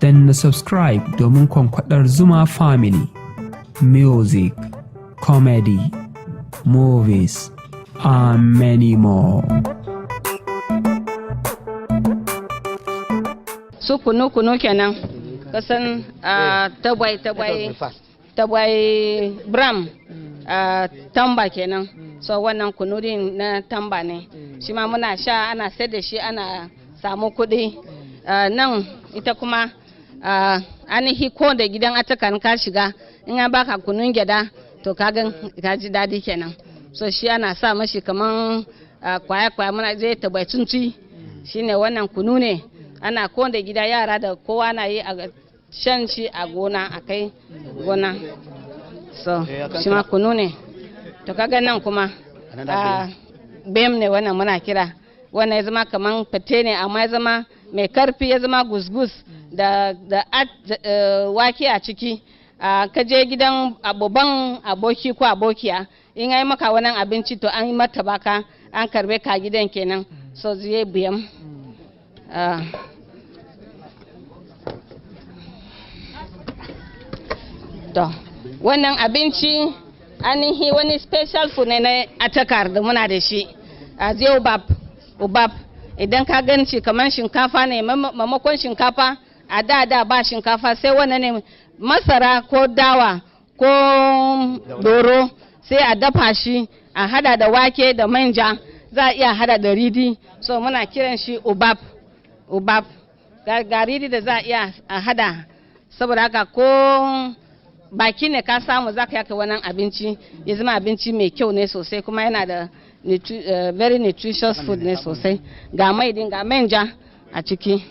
Danna subscribe domin kwankwadar Zuma Family. Music, comedy, movies, and many more. Su kunu kunu kenan, kasan tagwai tagwai tagwai bram, tamba kenan. So wannan kunu din na tamba ne, shi ma muna sha, ana sayar da shi, ana samu kuɗi. Nan ita kuma ainihi ko da gidan atakan ka shiga, in an baka kunun gyada, to ka gan ka ji daɗi kenan. So shi ana sa mashi kaman kwaya kwaya, muna zai tagwai tsuntsi. Shine wannan kunu ne, ana ko da gida yara da kowa na yi a shan shi a gona, a kai gona. So shi ma kunu ne. To kaga nan kuma bem ne wannan muna kira. Wannan ya zama kaman fate ne, amma ya zama mai karfi, ya zama gusgus da wake a ciki. Ka je gidan aboban aboki ko abokiya, in ai maka wannan abinci, to an yi mata baka, an karbe ka gidan kenan. So zai biyam. To wannan abinci ainihi wani special food ne na Atakar da muna da shi a Zeobab ubab. Idan ka gan shi kamar shinkafa ne, maimakon shinkafa, a da da ba shinkafa, sai wannan ne, masara ko dawa ko doro, sai a dafa shi, a hada da wake da manja, za a iya hada da ridi. So muna kiran shi ubab ubab. Ga ridi da za a iya a hada. Saboda haka ko baki ne ka samu, za ka yaka wannan abinci, ya zama abinci mai kyau ne sosai, kuma yana da very nutritious food ne sosai. Ga mai din, ga manja a ciki.